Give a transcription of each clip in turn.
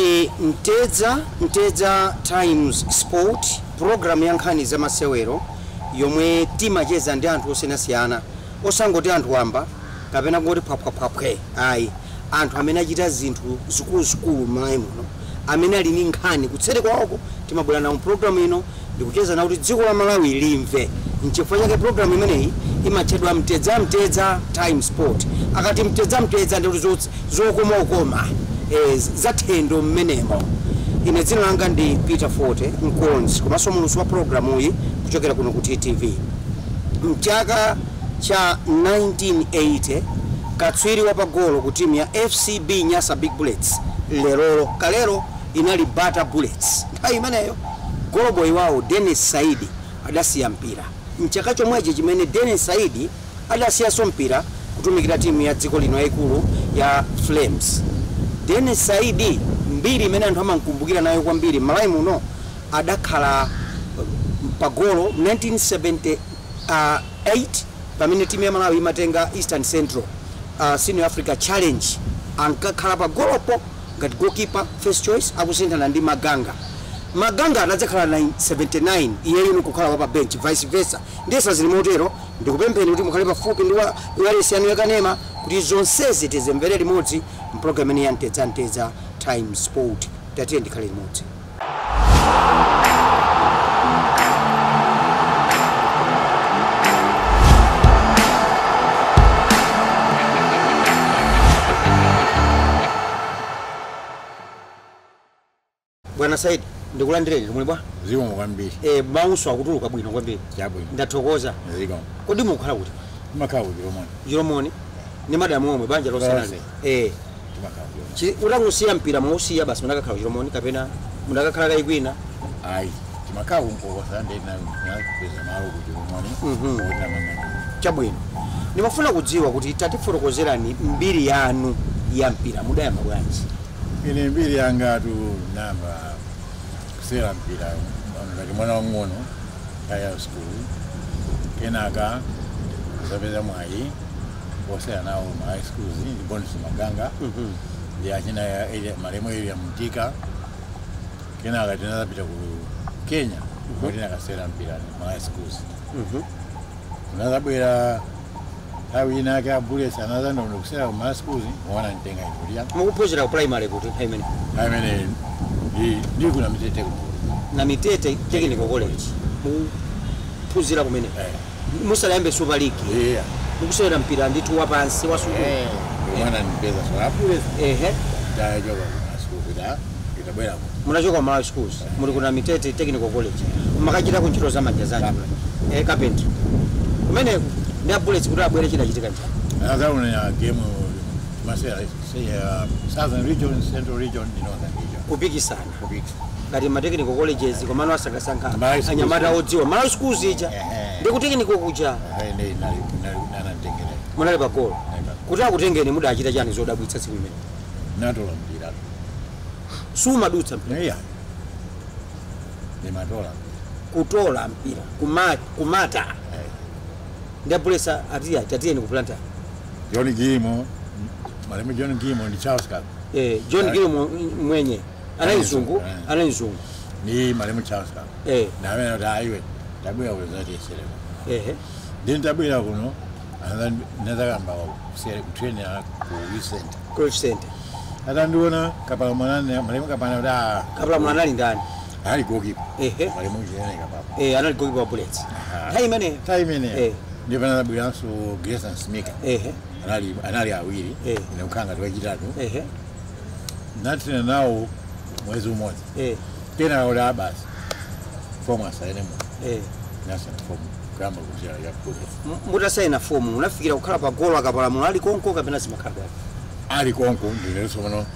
Ndi Mtedza, Mtedza Times Sport, program ya nkhani za masewero yomwe timacheza ndi anthu osiyanasiyana, osangoti anthu wamba kapena kungoti phwaphwaphwapwe, ayi, anthu amene achita zinthu zikuluzikulu m'Malawi muno, amene ali ndi nkhani kutseri kwawoko, timabwera nawo program ino ndikucheza nawo kuti dziko la Malawi limve. Nchifukwa chake program imeneyi imatchedwa Mtedza, Mtedza Times Sport. Akati Mtedza, Mtedza, ndikuti zokomaokoma, zathendo mmenemo. Ine dzina langa ndi Peter Forte Mkonzi, komanso mulusi wa programu iyi kuchokera kuno ku TTV. Mchaka cha 1980, katswiri wa pagolo ku timu ya FCB Nyasa Big Bullets, lerolo, kalero inali Bata Bullets, nthawi imeneyo goloboy wawo Dennis Saidi adasiya mpira. Mchaka chomwechi chimene Dennis Saidi adasiyanso mpira kutumikira timu ya dziko lino yayikulu ya Flames, Dennis Saidi, mbiri imene anthu amamkumbukira nayo kwambiri m'Malawi muno, adakhala pagolo 1978 pamene timu ya Malawi imatenga Eastern Central Senior Africa Challenge. Ankakhala pagolopo ngati goalkeeper first choice, akusinthana ndi Maganga. Maganga anadzakhala 79, iyeyo nikukhala wa pa bench, vice versa. Ndiye zili motero. Ndikupempheni kuti mukhale pafupi ndi wireless yanu yakanema kuti zonsezi tizimvere limodzi mpulogalamu imene ya Mtedza, Mtedza Times Sport. Tatiye ndikhale limodzi. Bwana Said, ndikulandireni. Muli bwa? Zikomo kwambiri. Mauso akutuluka bwino kwambiri. Chabwino. Ndathokoza. Zikomo. Kodi mukukhala kuti? Timakhala ku Chilomoni. Chilomoni ni madamu omwe, banja losana? Lonse. Timakhala ku Chilomoni. Utangusiya mpira, mwausiya basi, munakakhala ku Chilomoni kapena munakakhala kaikwina? Ayi, timakhala kumkokosa, ndinapeza malo ku Chilomoni. Kuti namanga. Chabwino, ndimafuna kudziwa kuti tatifotokozerani mbiri yanu ya mpira, mudayamba bwanji? Ine mbiri yangatu, namba kusera mpira ngati mwana wang'ono kaya school, kenaka kusapeza mwayi wosera nawo ma high schools ndi Bonus Maganga ndi achina malemu Elia Mtika. Kenaka tinazapita ku Kenya kuti nakasera mpira ma high schools. Kunazabwera nthawi ina yake a Bullets anazandondo kusera ku ma high schools, muona ntenga ikulia. Mukuphunzira ku primary kuti nthawi imene? Amene ndi kuna Mitete. Na Mitete Technical College mukuphunzira kumene, musanayambe Super League? Yeah. Mukusewera mpira ndithu wapansi wa sukulu? Mwana ndipeza so a Bullets ndachoka ku ma school kuti itabwerako. Munachoka Malawi schools, muli kuna Mitete Technical College, makachita ku ntchito za manja zanji, carpentry kumeneko, ndi a Bullets kuti abwere, chidachitika njani? Anazaona game masera Southern Region, Central Region ndi Northern Region. Kupikisana. Kupikisa. Ngati ma technical colleges, komano asakasankha Malawi schools. anyamata odziwa Malawi schools ija ndi ku technical kuja. Ndi nanandengera. Munali pagolo. Kuti akutengeni, mudachita chani zodabwitsa tsiku limene? Natola mpira. Sumadutsa mpira? Iya, ndimatola. Kutola mpira, kumata, ndi a Bullets atiya tatiyeni ku Blantyre. John Gimo, malemu John Gimo ndi Charles Cup. John Gilmo mwenye anali mzungu. Eh. Anali mzungu. Ndi malemu Charles Cup. Namene kuti aiwe, tabwera kuno zatiyesereko. Ndi ntabwera kuno, nazakamba kutrainera ku youth center. Ku youth center. Atandiona Kapala mwanane, malemu Kapala, kuti ah. Kapala mwana anali ndani? Ali goalkeeper. Malemu Jene Kapala. Anali goalkeeper wa Bullets Aha. nthawi imeneyo. Nthawi imeneyo. Ndipo panazabweranso Gerson Smika. Anali awiri. Ine kukhanga tiwachitatu. Natraina nawo mwezi umodzi. Kenaka kuti abasi, fomu asaine muno. Nasaina fomu kuyamba kuchera ya Bullets. Mutasaina fomu, munafikira kukhala pa golo akapalamula ali konko kapena zimakhala bwanji? Ali konko, ndileso pano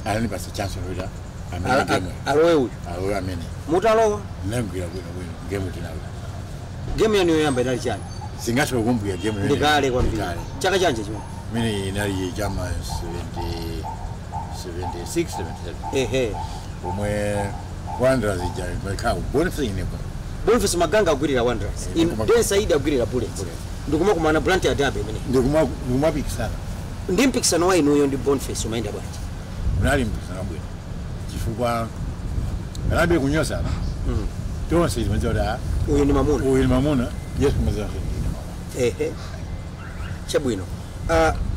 anandipasa chance kuti amene game. Alowe uyu. Alowe amene. Mutalowa? Ndinagwira bwino bwino game tinawo. Game yanu yoyamba inali chani? Singathe kukumbukira game imene. Ndikale kwambiri. Ndikale. Chaka chanje chimene? Imene inali chama 70, 76, 77. Pomwe Wanderers ija ikhala Boniface ine kuno. Boniface Maganga agwirira Wanderers. Den Saidi agwirira Bullets. Ndikumakumana Blantyre derby imene. Ndikumapikisana. Ndi mpikisano wa inuyo ndi Boniface umayenda bwanji? Unali mpikisano bwino. Chifukwa anabe kunyozana. Tonse timadziwa kuti Uyu ni mamuna. Uyu ni mamuna, yes, timadziwa kuti ndi mamuna. Ehe, chabwino.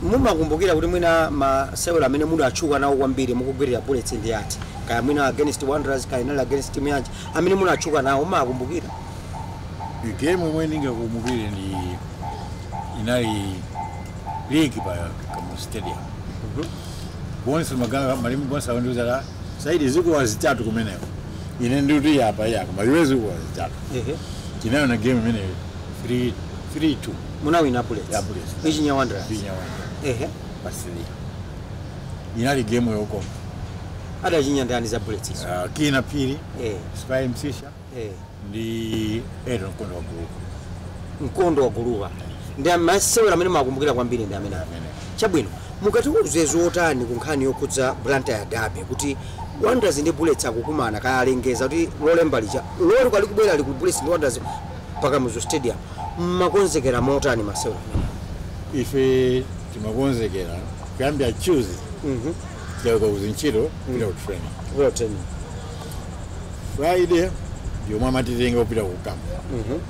Mumakumbukira kuti mwina masewero amene mudatchuka nawo kwambiri mukugwirira Bullets ndi ati? Kaya mwina against Wanderers, kaya inali against timu yanji amene munatchuka nawo, mumakumbukira? Game imwe ndingakumbukire ndi inali league pa Kamuzu Stadium. Bonse maganga malimu bonse awandiuza la Saidi zikuwa zitatu kumeneko. Ine ndikuti yapa yako maliwe zikuwa zitatu. Tinayo na game imene 3 3-2. Munawina Bullets? Ya, Bullets. Ichinya Wanderers? Ichinya Wanderers. Pa stadium. Inali game yokoma. Adachinya ndani za Bullets izo? Kina Pili, Spy Msisha ndi Edon Mkondo wa Guluka. Mkondo wa Guluka. Ndi masewero amene mumakumbukira kwambiri ndi amene. Amene. Chabwino, mukatiuze zotani ku nkhani yokhudza Blantyre Derby, kuti Wanderers ndi Bullets akukumana, kayalengeza kuti lolemba lija lori kwali kubwera li ku Bullets ndi Wanderers pa Kamuzu Stadium, mmakonzekera motani masewero amene? Ife timakonzekera kuyambira Tuesday. Tikachoka kuntchito kupita ku training. Well, training. Friday ndiomwe amatitenga kupita ku camp.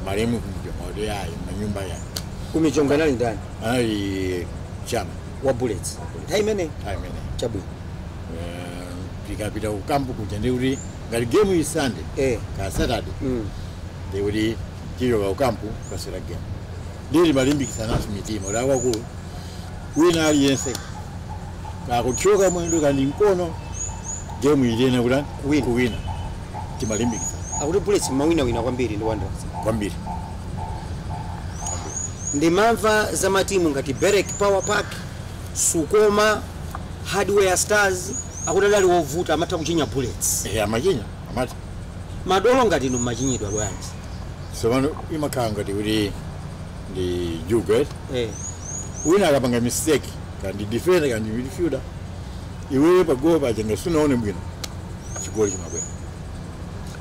Malemu kumjomo yayi manyumba yayi. Kumichonga nali ndani? Anali chama. Wa Bullets nthawi imene? Nthawi imene. Chabwino. Tikapita ku camp kuja ndi kuti ngati game iyi Sunday ka Saturday, ndikuti tichoka ku camp kasera game. Ndili malimbikisanaso mitima kuti akulu wina aliyense kakuchoka mwendo kandi mkono game iliyena kuti Kuwina. Kuwina timalimbikisana. Akuti Bullets mawinawina kwambiri ndi Wanderers. Kwambiri. Ndimamva za matimu ngati Berek Power Park, Sukoma, Hardware Stars, akuti adali wovuta, amatha kuchinya Bullets. Eh, amachinya amati. Madolo ngati inu mmachinyidwa bwanji? Tsopano imakhala ngati kuti ndi juga. Wina akapanga mistake, kandi defender kandi midfielder, iwewe pagolo paja ngasunaone bwino, chigoli chimabwera.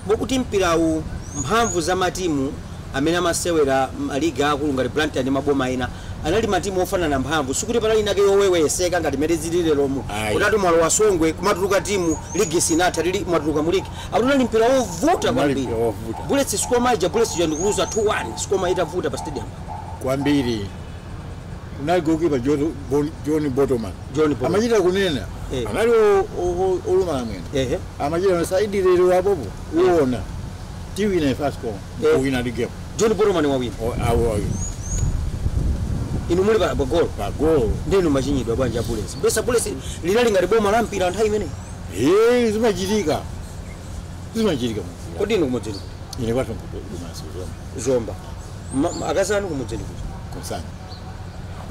Mokuti mpirawu mphamvu za matimu amene amasewera maligi akulu ngati Blantyre ndi maboma ena anali matimu ofanana mphamvu, sikuti panali nake yoweweseka ngati mmene zili leromu? Ayi. Kutatu mwalo wa Songwe kumatuluka timu ligi sinatha lili mwatuluka mu ligi, akuti unali mpira wovuta Unali kwambiri. mpira wovuta. Bullets Sukoma ija, Bullets ija ndikuluza 2-1, Sukoma itavuta pa stadium. Kwambiri. Unali goalkeeper John Botoman. John Botoman. Amachita kunena. Anali olumala mwene. Amachita Saidi lero apopo uona tiwina ifasco. Kuwina the game. John Botoman wawina? Awo awo. Inu muli pa golo? Pa golo. Ndinu machinyidwa bwanji a Bullets? Besa Bullets linali ngati boma la mpira nthawi imeneyi. Eh, zimachitika, zimachitika. Kodi inu kumudzeni? Ine kwathu kumaso Zomba. Zomba. Akazi anu kumudzeni kuti? Konsana.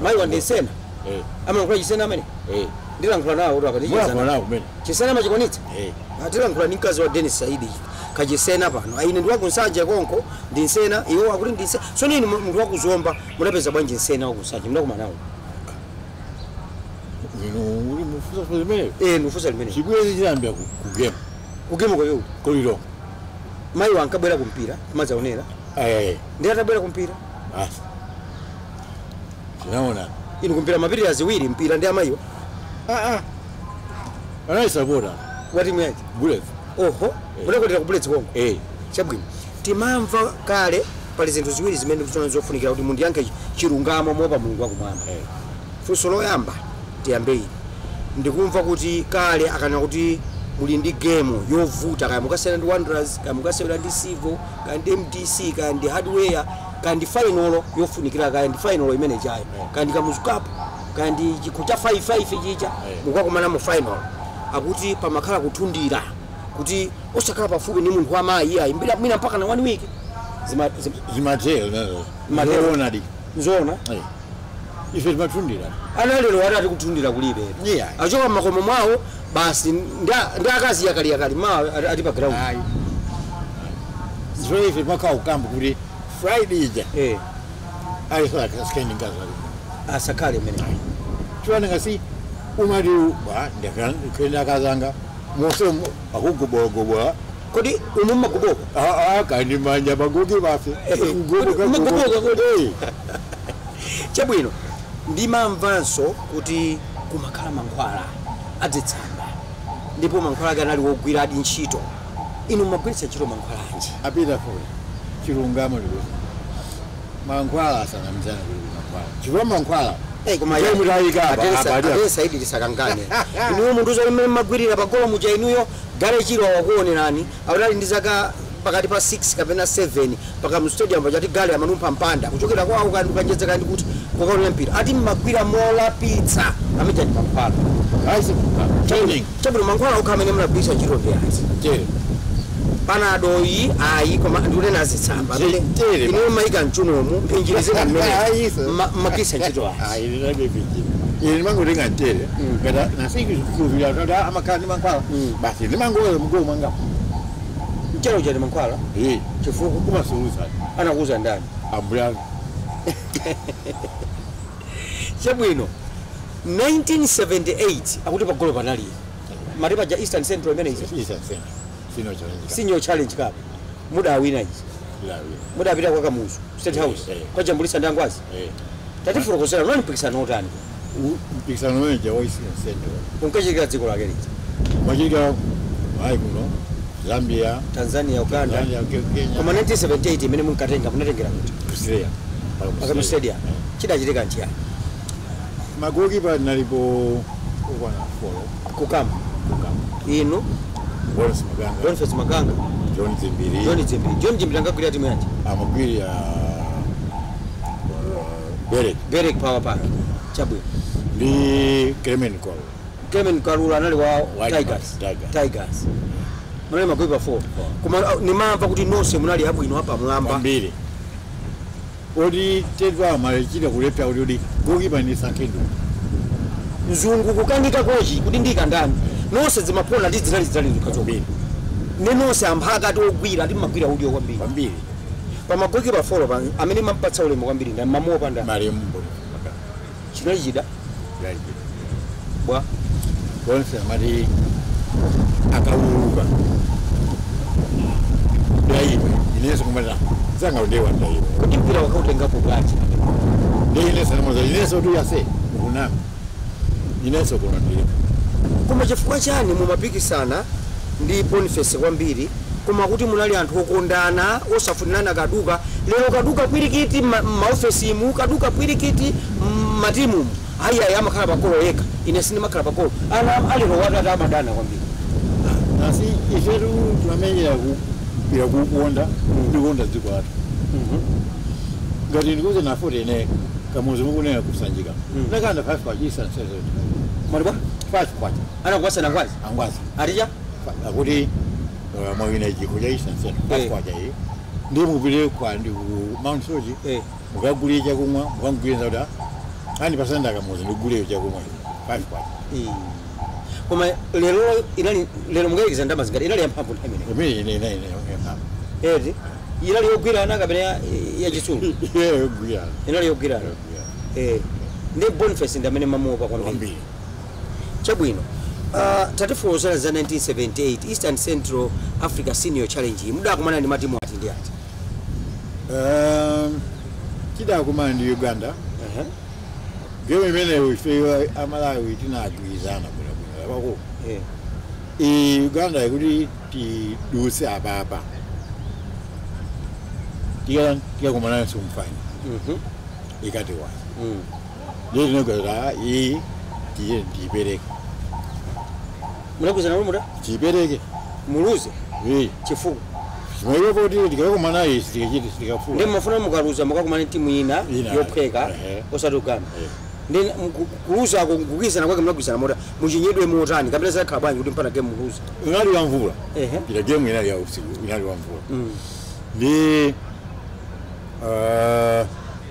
Mayi wandisena? Eh. Amalankhula chisena amene? Eh. Ndilankhula nawo kuti Mwalankhula akatichezana. Nawo kumene. Chisena amachikwanitsa? Eh. Atilankhula ndi mkazi wa Dennis Saidi kachisena pano. Ine ndi wakunsanje konko, ndi nsena, iwo akuti ndi nsena. So nini munthu wakuzomba munapeza bwanji nsena wakunsanje munakumana nawo? Inu uli mufusa limene. Eh, ndifusa limene. Chibwezi chinayambira ku game. Ku game kwayo? Koliro. Mayi wankabwera kumpira kumadzaonera? Eh. Ndi atabwera kumpira? Basi. Tinaona. Inu kumpira mapirira ziwiri, mpira ndi amayiwa? Ah ah. Anayisapota. Wa timu yake? Bullets. Oho, munakwatira ku Bullets konko? Eh. Chabwino, timamva kale pali zinthu ziwiri zimene ndikuziona zofunikira kuti mundiyankhe chilungamo mopa Mulungu wakumwamba. Funso loyamba tiyambe ili: ndikumva kuti kale akanena kuti muli ndi game yovuta, kaya mukasewera ndi Wanderers, kaya mukasewera ndi Civo, kaya ndi MDC, kaya ndi Hardware, kaya ndi final yofunikira, kaya ndi final imene chayo, kaya ndi Kamuzu Cup, kaya ndi chikho cha 55 chicha, mukakumana mu final, akuti pamakhala kuthundira kuti osakhala pafupi ndi munthu wamayi ayi mbira mwina mpaka na one week. Zimatero nazo. Matero. Zoonadi. Nzoona? Eh. Ife timatundira. Analero ati kuthundira kulibe? Yeah. Achoka mmakomo mwawo basi ndi akazi yakaliyakali ma ati pa ground. Ayi. So ife timakhala kukambo kuti Friday ija. Ayi, sikendi ngazi. Asakhale mmene. Chiwana ngasi umati ba ndakenda akazanga mose akugobola. Kodi umu mmagoboka? Ah ah, kandi manja magogi bafe. Kodi mmagoboka kodi? Chabwino, ndimamvanso kuti kumakhala mankhwala adzitsamba. Ndipo mankhwala ake anali wogwiradi ntchito. Inu mumagwiritsa ntchito mankhwala anji? Apita fule chilungamo likuti mankhwala asanamizana kuti mankhwala chifukwa mankhwala Saidi tisakangane. Inuyo munthu zomwe mmagwirira pagolo muja, inuyo gale chilo wakuonerani awutali ndi zaka pakati pa 6 kapena 7 paka mu stadium pachati gale amanumpha mpanda kuchokera kwawo kandi kukanjedza kandi kuti kukaonera mpira ati mmagwira molapitsa amene ndi mankhwala. Chabwino, mankhwala okha amene munagwiritsa ntchito ndi ati? Panadoyi ayi, koma ndikunena azitsamba amene inuyo mayika mchunomu mphinjiri zina mmene mmagwiritsa ntchito ati? Ine ndimangotenga mchere ngati nasikikhulupirira kuti amakhala ndi mankhwala, basi ndimangoweza mgolo mwanga. Mchere uja ndi mankhwala? Chifukwa? Kumasulusa. Anakuuza ndani? Ambuya. Chabwino, 1978 akuti pagolo panali mati paja Eastern Central imene izi Eastern Central Senior Challenge Cup. Senior Challenge Cup mudawina izi? Ndawina. Mudapita kwa Kamuzu State House kwajambulisa ndi Angwazi? Tatifotokozera, unali mpikisano otani? Mpikisano umeneja wa Eastern Central unkachitikira dziko lake liti? Machitika ayi kuno Zambia, Tanzania, Uganda. Tanzania, Kenya. Koma 1978 imene munkatenga, munatengera kuti? Kusireya. Pakamu Stadium. Chidachitika nchiyani? Magokipa nalipo okwana 4. Kukamba? Kukamba. Inu? Boris Maganga. Boniface Maganga. John Zimbiri. John Jimbiri. John Jimbiri angagwira timu yanji? Amagwirira Berek. Berek Power Park. Chabwino. Ndi Clement Kwalo. Clement Kalula anali wa White Tigers. Tigers. Tigers. Munali magokipa 4, koma nimamva kuti nonse munali abwino apa mulamba. Kwambiri, oti tedwa amalechita kulepha kuti udi gokipa ndisankhe ndu. Mzungu kukanika kochi kuti ndika ndani, nonse zimaphona ndi zinali zokhazoka. Kwambiri. Ne nonse amphaka ati ogwira ati mmagwira udyo kwambiri. Kwambiri. Pa magokipa 4 pa amene mampatsa ulemu kwambiri ndani, mamuopa ndani? Malemu Boniface Maganga. Chinali chida bwa? Boniface amati akauluka ndaiwe, inenso kumati zanga ndewa ndaiwe. Kuti mpira wakautengapo bwanji? Ndi inenso namoza, inenso tu yase mukunama, inenso kuno ndilipo. Koma chifukwa chani mumapikisana ndi Boniface kwambiri, koma kuti munali anthu okondana osafunirana kaduka? Lero kaduka pwirikiti maofesimu, kaduka pwirikiti mmatimumu. Ayi ayi, amakhala pagolo yekha, ine sindimakhala pagolo. Ana alero watata amadana kwambiri. Nasi ifetu timamenyera mpira kuukonda, ndikukonda dziko lathu. Ngati ndikuze nafuti ine Kamuzu mukunena kusanjika nakanda 5 kwacha Eastern Central. Mwaliba? 5 kwacha. Anakuwasana Ngwazi? Angwazi. Atija? Akuti mwawina chikho cha Eastern Central, 5 kwacha iyi ndi mupite kwa ndi ku Mount Soji mukagulire chakumwa, mukagulire kuti ani pasanda Kamuzu ndigulire chakumwa 5 kwacha. Koma lero inali, lero mungayikizana ndalama zingati? Inali yamphamvu nthawi imeneyo? Imene ine Eti inali yogwirana kapena yachitsulo? Yogwirana. Inali yogwirana. Ndi Boniface ndi amene mamuopa kwambiri? Kwambiri. Chabwino, tatifotokozera za 1978 Eastern Central Africa Senior Challenge. Mudakumana ndi matimu ati ndi ati? Tidakumana ndi Uganda. Game imeneyo ife Amalawi tinagwirizana bwinobwino wako. I Uganda ikuti tidutse apapa tikakumana mfani ikati wazi ndiye tinogwira iyi tiye tiyipereke. Munagwirizana kuti muda Tiyipereke. Muluze? Eh. Chifukwa? Chimaipo kuti tikakumana iyi sitikachiti Ndi sitikafula. mmafuna mukaluza mukakumana timu ina Ina, yophweka, osati Uganda. Ndi kuluzako, kugwirizana kwake munagwirizana mota muchinyedwe motani kapena zakhala bwanji kuti mpaka game muluze? Inali ya mvula. Ila game inali ya usiku, inali wa mvula. Ndi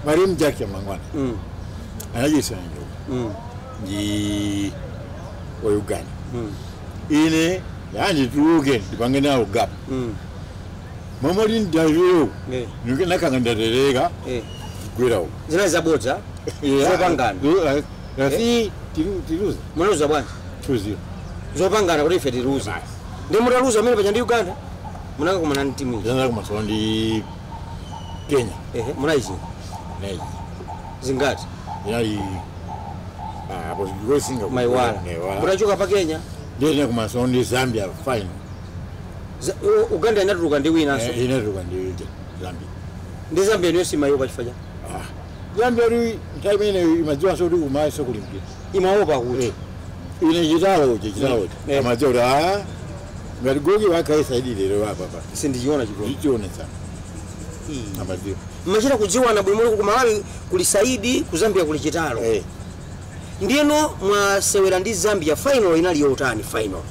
Mariam Jack ya Mangwana anajisana njoka ndi wa Uganda. Ine yandituluke ndipange nawo gap. Mamoti ndaliro nakanga ndatereka gwera uko. Zinali zabodza zopangana? Nasi tiluza. Munaluza bwanji? 2-0. Zopangana kuti ife tiluze? Ndi mutaluza amene paja ndi Uganda, munakakumana ndi timu iyi? Zanza kumasowa ndi Kenya. Ehe, munayichina? Nayi. Zingati? Inali apo ndikosinga. Maiwala? Mutachoka pa Kenya? Ndiye kumaso ndi Zambia final. Uganda inatuluka ndi winanso. Inatuluka ndi Zambia. Ndi Zambia niyo simayopa chifukwa chani? Zambia ri nthawi imene imadziwanso kuti kumaso kuli mpira. Imaopa kuti ine chitalo chitalo amadziwa kuti ngati gogi wakaisa idi lero apa pa sindichiona chigoli. Ndichionetsa. Amadziwa. Mmachita kudziwana bwino ku Malawi kuli Saidi, ku Zambia kuli Chitalo. Ndiyeno mwasewera ndi Zambia final inali yotani final?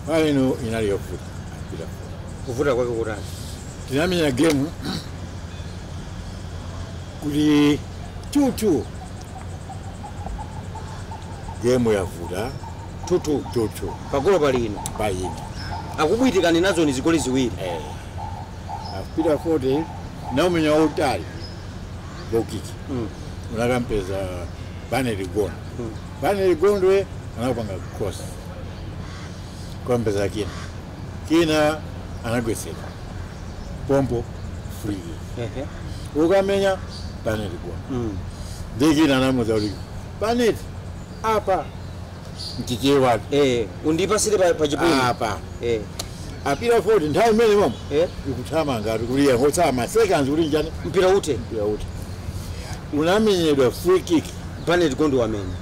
Final inali yovuta. Kuvuta kwake kutani? Tinamenya game kuti 2-2. Game yavuta 2-2. 2-2. Pagolo palino. Payini. Akubwitikani nazo ni zigoli ziwiri. Apita 40 naumenya utali. Gokiki. Unakampeza Baneli Gondo. Baneli Gondwe anakupanga cross. Kwampeza Kina. Kina anagwesera. Pompo free. Ukamenya Baneli Gondo. Ndi Kina anamuza kuti Baneli apa mchichewa. Undipasire pa chipumi. Apa. Apira 40 nthawi imene momwe. Ikuthamanga kuliya ngotsama seconds kuti njani mpira ute. Mpira ute. Unamenyedwa free kick. Baneli Gondo wamenya.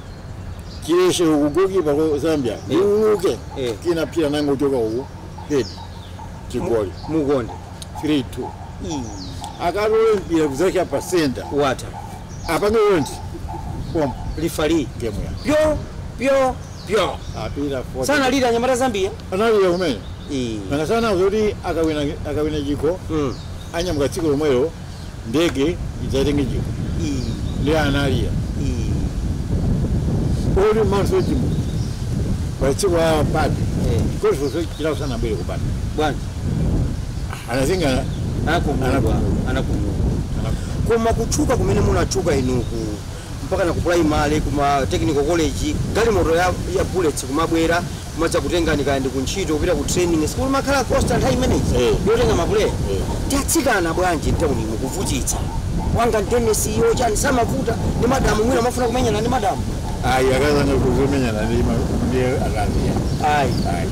Chileshe ukugokipa ku Zambia. Iuluke. Kina pira nango choka uku. Head. Chigoli. Mugonde. 3-2. Akatole mpira kuzacha pa center. Wata. Apange yonti. Pompo. Lifali. Game ya. Pyo pyo pyo. Apira 40. Sana lida anyamata Zambia. Analira kumene. Nanga sana kuti akawina chikho. Anyamuka tsiku lomwelo ndege idzatenge chikho. Ndi analira. Ori manso chimo. Patsiku la pati. Chikho chila sana bwere kupati. Bwanji. Anazinga anakumbuka. Koma kuchuka kumene munachuka inuku mpaka na ku primary kuma technical college galimoto ya Bullets kumabwera kumadza kutengani kaya ndi kuntchito kupita ku training school makhala constant high manage yotenga mapule tatsikana bwanji ntawuni mukuvutitsa wanga Dennis iyo chani samavuta ndi madamu mwina mafuna kumenyana ndi madamu. Ayi akazana kuzomenyana ndi akazi. Ayi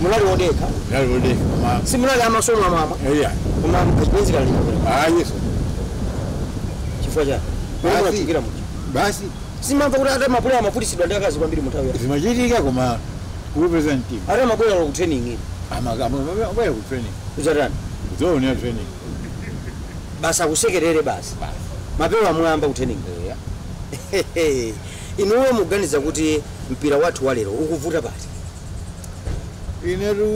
munali wodekha. Munali wodekha koma si munali amasomo amama. Iya. Koma kachipenzi kali. Ayi so. Chifukwa chani? Munachukira muchi. Basi simamva kuti ata mapule amafutisidwa ndi akazi kwambiri muthawi. Zimachitika koma kuupeza mtima. Ata mabwera ku training. Amabwera ku training. Kudzatani? Kudzaonera training. Basi akusekerere basi. Mapewa amuyamba ku training. Inuwe muganiza kuti mpira wathu walero ukuvuta pati? Inetu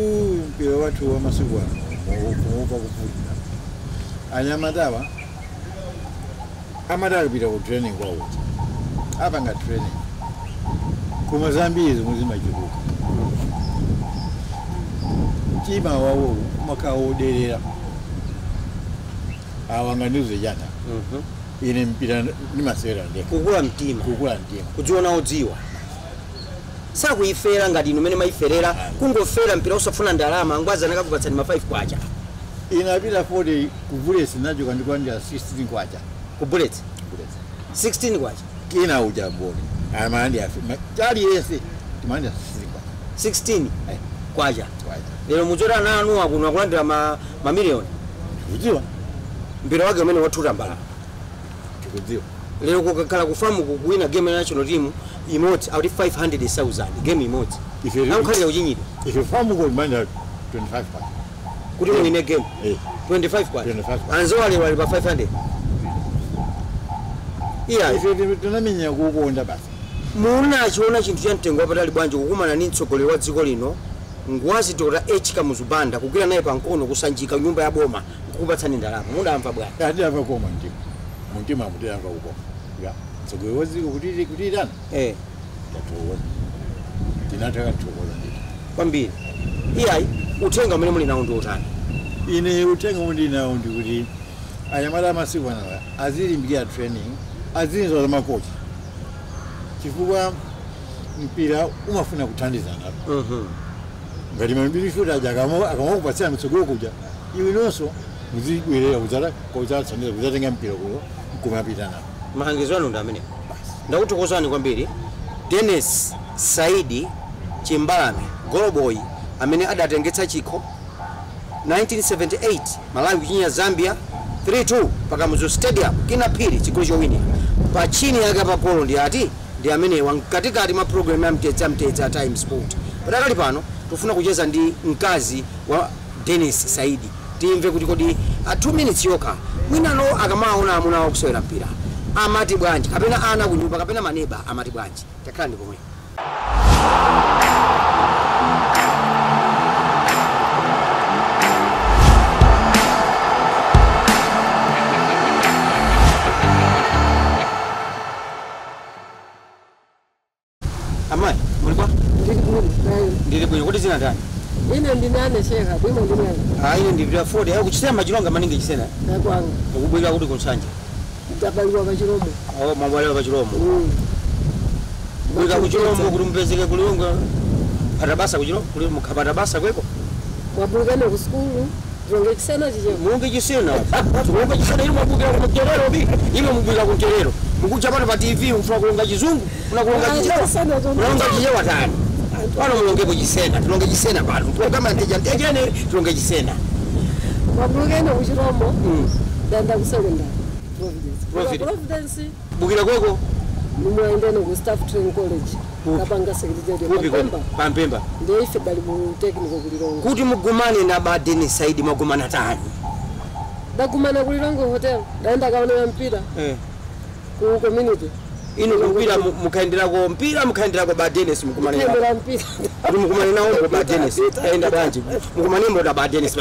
mpira wathu wa masiku ano ukuvuta kuvuta. Anyamatawa amadalipita ku training kwawo. Apanga training. Koma zambiri zomwe zimachuluka. Mtima wawo umakhawoderera. Awanganize jana. Ine mpira ndimasewera ndekha. Kukula mtima. Kukula mtima. Kudziona odziwa. Sakuifera ngati inu mene maiferera, kungofera mpira usafuna ndalama, angwazi anakakupatsani ma 5 kwacha. Inapita 40 ku Bullets nachoka ndikulandira 16 kwacha. Ku Bullets? Bullets. 16 kwacha. Kina ujamboni. Amandi afi. Chali yese timandi 16 kwacha. 16 kwacha. Kwacha. Lero mudzora nanu akuno akulandira ma million. Kudziwa. Mpira wake umene wathuta mbala. Kudziwa. Lero kukakhala kufamu kuwina game national team imodzi out 500,000 game imodzi. Ankhalira kuchinyidwa. Ife famu ko manda 25 kwacha. Kuti muwine game. 25 kwacha. 25 kwacha. Anzowa lero ali pa 500. Iya. Ife tinamenya kukonda basi. Munachiona chinthu cha mtengo wapatali bwanji kukumana ndi mtsogoleri wa dziko lino Ngwazi Dr. H Kamuzu Banda kugwira naye pankono kusanjika nyumba ya boma kukupatsani ndalama. Mudamva bwanji? Adamva koma mtima. Mtima mudamva kukoma. Ya. Mtsogoleri wa dziko kuti kuti tana. Tatoona. Tinataka tsogola ndithu. Kwambiri. Iyayi uthenga umene muli nawo ndi utani? Ine uthenga umene ndili nawo ndi kuti anyamata amasiku ano azilimbikira training, azinzo za makocha. Chifukwa mpira umafuna kuthandizana. Ngati mambiri shuta aja akamakupatsira mtsogolo kuja, iwe nonso muzibwerera kudzathandiza kudzatenga mpira kuno kumapita nawo. Malangizo anu ndi amenewo. Ndakuthokozani kwambiri. Dennis Saidi Chimbalame. Goloboy amene adatengetsa chikho 1978 Malawi kuchinya Zambia 3-2 pakamuzu Stadium, Kinaphiri chigoli chowinira pa chini yake pa golo ndi ati ndi amenewa mkatikati mwa program ya Mtedza Mtedza Time Sport. Padakali pano tufuna kucheza ndi mkazi wa Dennis Saidi, timve kuti kodi a 2 minutes yokha mwinano akamaona amuna awo kusewera mpira amati bwanji, kapena ana kunyumba kapena maneba amati bwanji. Takhala ndi pomwe. Amayi, muli kwa? Ndili bwino, kuti zina ndani? Ine ndinane Sheikha, bwino ndinane. Ah, ine ndipita 40, ayo kuchisema machilonga maningi chisena. Nakwanga. Ukubwera kuti kunsanja. Ndabaliwa pachilomo. Oh, mwabaliwa pachilomo. Bwera kuchilomo kuti mupezeke kulonga. Patabasa kuchilomo, kuli mukhapatabasa kweko. Mwabukane ku sukulu, tilonge chisena chiche. Mulonge chisena. Mulonge chisena ili mwabukira ku mterero bi. Ine mubwira ku mterero. Mukuja pano pa TV mfuna kulonga chizungu, mfuna kulonga chichewa. Mulonga chichewa tani. Pano mulongepo chisena, tilonge chisena pano. Kama nteja ntejene tilonge chisena. Mwabukane kuchilomo. Ndanda ku secondary. Providence. Providence. Bukira kweko. Nimwaendene ku staff training college. Kapanga secretary Pampemba. Pampemba. Ndiye ife dali mu technical kulilongo. Kuti mugumane na ba Dennis Saidi mwagumana tani. Ndagumana kulilongo hotel. Ndaenda kaona mpira. Ku community. Ino mpira mukaenderako mpira mukaenderako ba Dennis mukumane. Mpira mpira. Kuti mukumane nawo ba Dennis. Aenda bwanji. Mukumane mbo ba Dennis.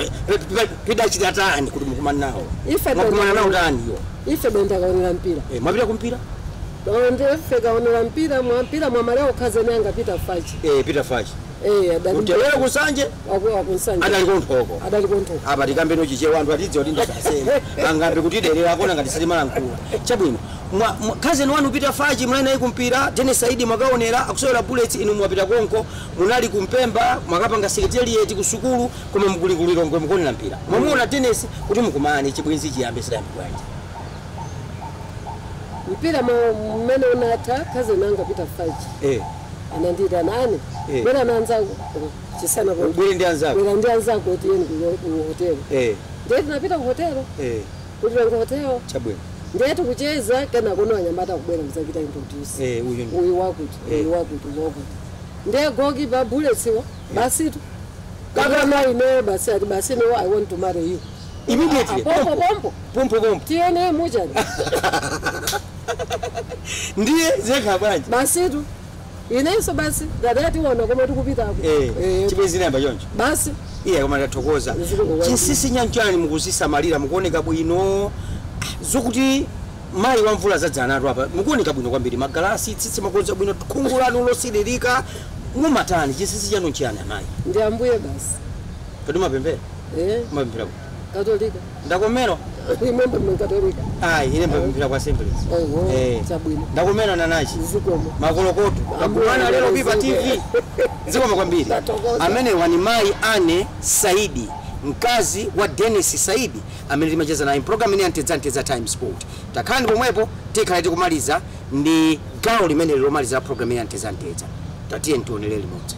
Pida chita tani kuti mukumane nawo. Ife mukumane nawo tani yo. Ife benda kaonera mpira. Mwapita kumpira? Ndefe kaonera mpira mwa mpira mwa maleo kazeni anga Peter Fachi. Peter Fachi. Adali. Utelera kusanje? Wakusanje. Adali konthoko. Adali konthoko. Apa tikambe no chichewa anthu atidze kuti ndasasema. Angambe kuti derera akona ngati silimalankhula. Chabwino. Mwa kazeni wanu Peter Fachi munali naye kumpira, Dennis Saidi mwakaonera akusewera Bullets inu mwapita konko, munali kumpemba, mwakapanga secretariat ku sukulu koma mukulikulira ngwe mukuonera mpira. Mwamuona Dennis kuti mukumane chibwenzi chiyambe sidambi bwanji. Mpira mmene unatha kazeni anga Peter Fachi. Anandida nani? Bwera nanzako chisana kwa. Bwera ndi anzako. Bwera ndi anzako tiyeni ku hotel. Ndiye tinapita ku hotel. Kuti ku hotel. Chabwino. Ndiye tikucheza kana kuno anyamata kubwera muzakita introduce. Uyu wakuti, uyu wakuti, uyu wakuti. Ndiye goalkeeper Bullets wo basi tu. Kama ine basi ati basi no I want to marry you. Immediately. Pompo pompo. Pompo pompo. Tiyene mujani. Ndiye zeka bwanji. Basi tu. Inenso basi dadati wana koma tikupita ako. Chibwezi namba choncho. Basi. Iye koma ndathokoza. Chinsisi nyanchani mukuzisamalira mukuoneka bwino. Zokuti mayi wa mvula zadzana apa mukuoneka bwino kwambiri magalasi tsitsi makonza bwino khungu lanu losilirika mumatani chinsisi chanu nchiyani amayi. Ndi ambuye basi. Kodi mapemphera? Mapemphera. Katolika. Ndakomero. Remember mwe Katolika. Ayi ine mapemphera kwa Assemblies. Chabwino. Ndakomero nanachi. Zikomo. Makolokoto. Ndakumana lero pipa TV. Zikomo kwambiri. Amene wani mayi Ane Saidi, mkazi wa Dennis Saidi amene timacheza naye program ine Mtedza Mtedza Time Sport. Takhani pomwepo tikhala tikumaliza ndi gawo limene lomaliza program ine Mtedza Mtedza. Tatiye ntionere limodzi.